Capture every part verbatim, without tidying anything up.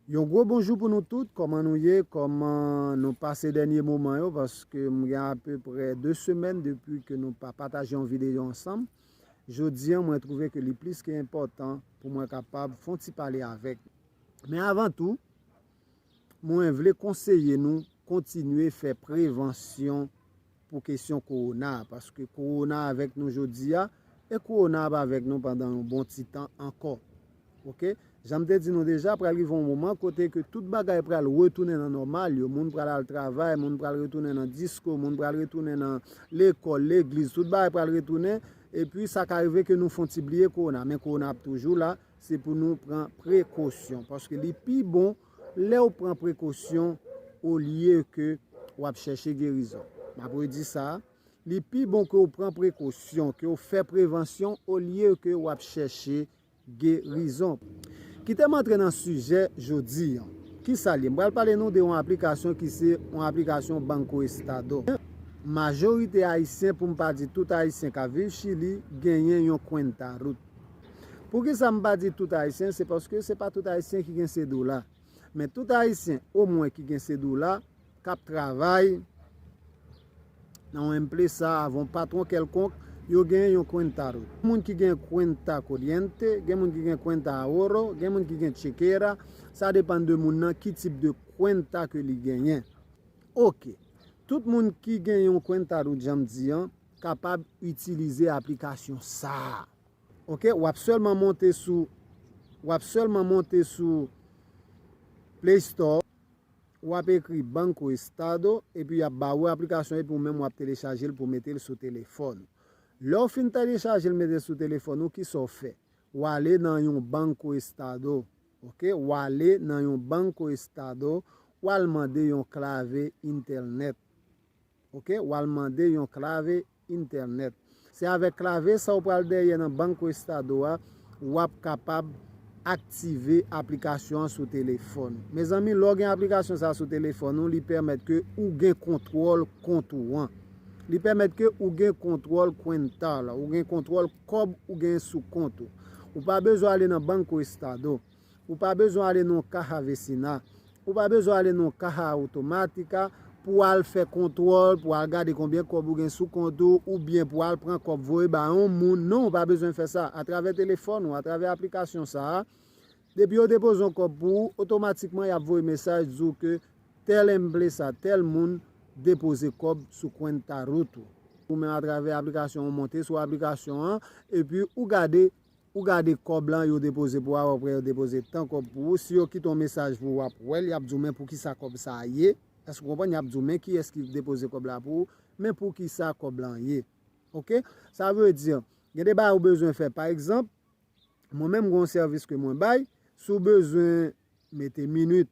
Yon gwo bonjou pou nou tout, kòman nou ye, kòman nou pase dènye moman yo, paske m gen apeprè de semèn depi ke nou pa pataje yon videyo ansanm. Jodi a, mwen twouve ke li plis ke enpòtan pou mwen kapab fè yon ti pale avèk nou. Men avan tou, mwen vle konseye nou kontinye fè prevansyon pou kesyon kowona, paske kowona avèk nou jodi a, e kowona ap avèk nou pandan yon bon ti tan ankò. Oke? Jan m te di nou deja, pral rive yon moman kote ke tout bagay pral retounen nan nòmal yo, moun pral al travay, moun pral retounen nan disko, moun pral retounen nan lekòl, legliz, tout bagay pral retounen, epi sa ka rive ke nou fè yon ti bliye kowona, men kowona ap toujou la, se pou nou pran prekosyon, paske li pi bon lè w pran prekosyon olye ke w ap chèche gerizon. M ap redi sa, li pi bon ke w pran prekosyon, ke w fè prevansyon olye ke w ap chèche gerizon. Kite m antre nan sijè jodi a. Kisa l ye? M pral pale nou de yon aplikasyon ki se yon aplikasyon Banco Estado. Majorite Ayisyen, pou m pa di tout Ayisyen k ap viv Chili, genyen yon cuenta RUT. Poukisa m pa di tout Ayisyen? Se paske se pa tout Ayisyen ki gen Cédula. Men tout Ayisyen, omwen ki gen Cédula, k ap travay nan yon empresa avè yon patwon kèlkonk, yo gen yon cuenta RUT. Moun ki gen cuenta corriente, gen moun ki gen cuenta ahorro, gen moun ki gen chequera, sa depann de moun nan ki tip de cuenta ke li genyen. Oke. Tout moun ki gen yon cuenta RUT, jan m di an, kapab itilize aplikasyon sa a. Oke, w ap sèlman monte sou, w ap sèlman monte sou Play Store, w ap ekri Banco Estado, epi y ap ba ou aplikasyon, epi ou menm w ap telechaje l pou w mete l sou telefòn ou. Lè w fin telechaje l mete l sou telefòn ou, kisa w fè? W ale nan yon Banco Estado, oke? W ale nan yon Banco Estado, w al mande yon klave entènèt. Oke, w al mande yon klave entènèt. Se avèk klave sa w pral dèyè nan Banco Estado a, w ap kapab aktive aplikasyon an sou telefòn. Mezanmi, lè w gen aplikasyon sa sou telefòn ou, li pèmèt ke ou gen kontwòl kont ou an. Li pèmèt ke ou gen kontwòl cuenta la, ou gen kontwòl kòb ou gen sou kont ou. Ou pa bezwen ale nan Banco Estado. Ou pa bezwen ale nan Caja Vecina. Ou pa bezwen ale nan Caja Automática pou w al fè kontwòl, pou w al gade konbyen kòb ou gen sou kont ou, oubyen pou w al pran kòb voye ba yon moun. Non, ou pa bezwen fè sa. Atravè telefòn ou, atravè aplikasyon sa a, depi yo depoze yon kòb pou ou, otomatikman y ap voye mesaj di w ke tèl empresa, tèl moun depoze kòb sou cuenta RUT ou. Ou menm atravè aplikasyon ou monte sou aplikasyon an, epi ou gade ou gade kòb lan yo depoze pou ou, apre yo depoze tan kòb pou ou. Si yo kite yon mesaj pou ou, w ap wè l, y ap di w men poukisa kòb sa a ye. Èske w konprann? Y ap di w men kiyès ki depoze kòb la pou ou, men poukisa kòb lan ye. Oke? Sa vle di, gen de bagay ou bezwen fè. Pa egzanp, mwen menm gen yon sèvis ke mwen bay, si w bezwen mete minit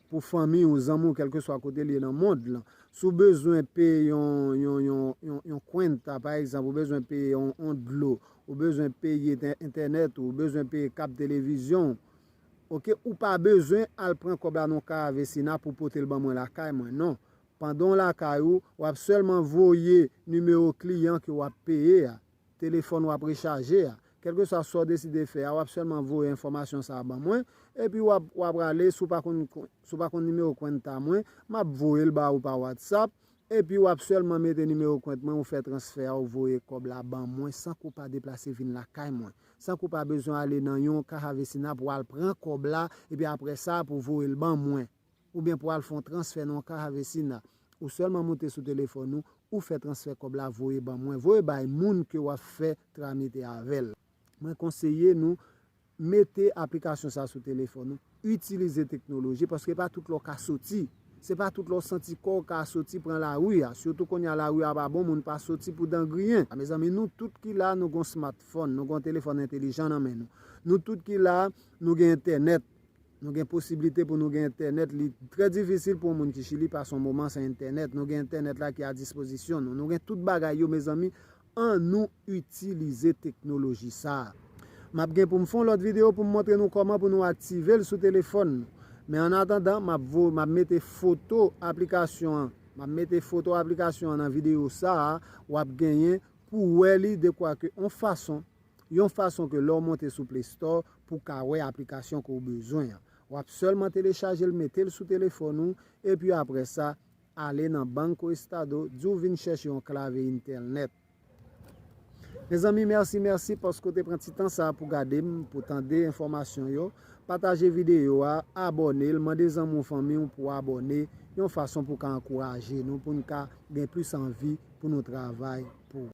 pou fanmi ou, zanmi w, kèlkeswa kote l ye nan mond lan. Si w bezwen peye yon, yon, yon, yon, yon cuenta, pa egzanp, ou bezwen peye yon, yon dlo, ou bezwen peye entè-, entènèt ou, ou bezwen peye kab televizyon w, oke, ou pa bezwen al pran kòb la nan Caja Vecina pou pote l ban mwen lakay mwen, non. Pandan w lakay ou, w ap sèlman voye nimewo kliyan ke w ap peye a, telefòn w ap rechaje a, kèlkeswa sa w deside fè a, w ap sèlman voye enfòmasyon sa a ban mwen, epi w ap, w ap rale, si w pa konn, si w pa konn nimewo cuenta mwen, m ap voye l ba ou pa WhatsApp, epi w ap sèlman mete nimewo cuenta mwen, ou fè transfè a, ou voye kòb la ban mwen, san ke w pa deplase vin lakay mwen, san ke w pa bezwen ale nan yon Caja Vecina pou w al pran kòb la, epi apre sa, pou w voye l ban mwen. Oubyen pou al fè yon transfè nan yon Caja Vecina. Ou sèlman moute sou telefòn ou, ou fè transfè kòb la, voye ban mwen, voye bay moun ke w ap fè tramite avè l. Mwen konseye nou, mete aplikasyon sa sou telefòn ou, itilize teknoloji, paske pa tout lè w ka soti. Se pa tout lè w santi kò w ka soti pran lari a. Sitou kounye a lari a pa bon, moun pa soti pou dan griyen. Mezanmi, nou tout ki la, nou gon smartphone, nou gon telefòn entelijan nan men nou. Nou tout ki la, nou gen entènèt. Nou gen posiblite pou nou gen entènèt. Li trè difisil pou yon moun ki Chili pase yon moman san entènèt. Nou gen entènèt la ki a dispozisyon nou. Nou gen tout bagay yo, mezanmi. Ann nou itilize teknoloji sa a. M ap gen pou m fè yon lòt videyo pou m montre nou kòman pou nou aktive l sou telefòn nou. Men annatandan, m ap vo-, m ap mete foto aplikasyon an. M ap mete foto aplikasyon an nan videyo sa a, w ap genyen pou w wè li dekwa ke yon fason yon fason ke lè w monte sou Play Store pou w ka wè aplikasyon ke w bezwen an. W ap sèlman telechaje l, mete l sou telefòn ou, epi apre sa, ale nan Banco Estado, di w vin chèche yon klavye entènèt. Mezanmi, mèsi, mèsi paske w te pran ti tan sa pou gade m, pou tande enfòmasyon yo. Pataje videyo a, abòne l, mande zanmi w, fanmi w pou abòne, yon fason pou ka ankouraje nou, pou n ka gen plis anvi pou nou travay pou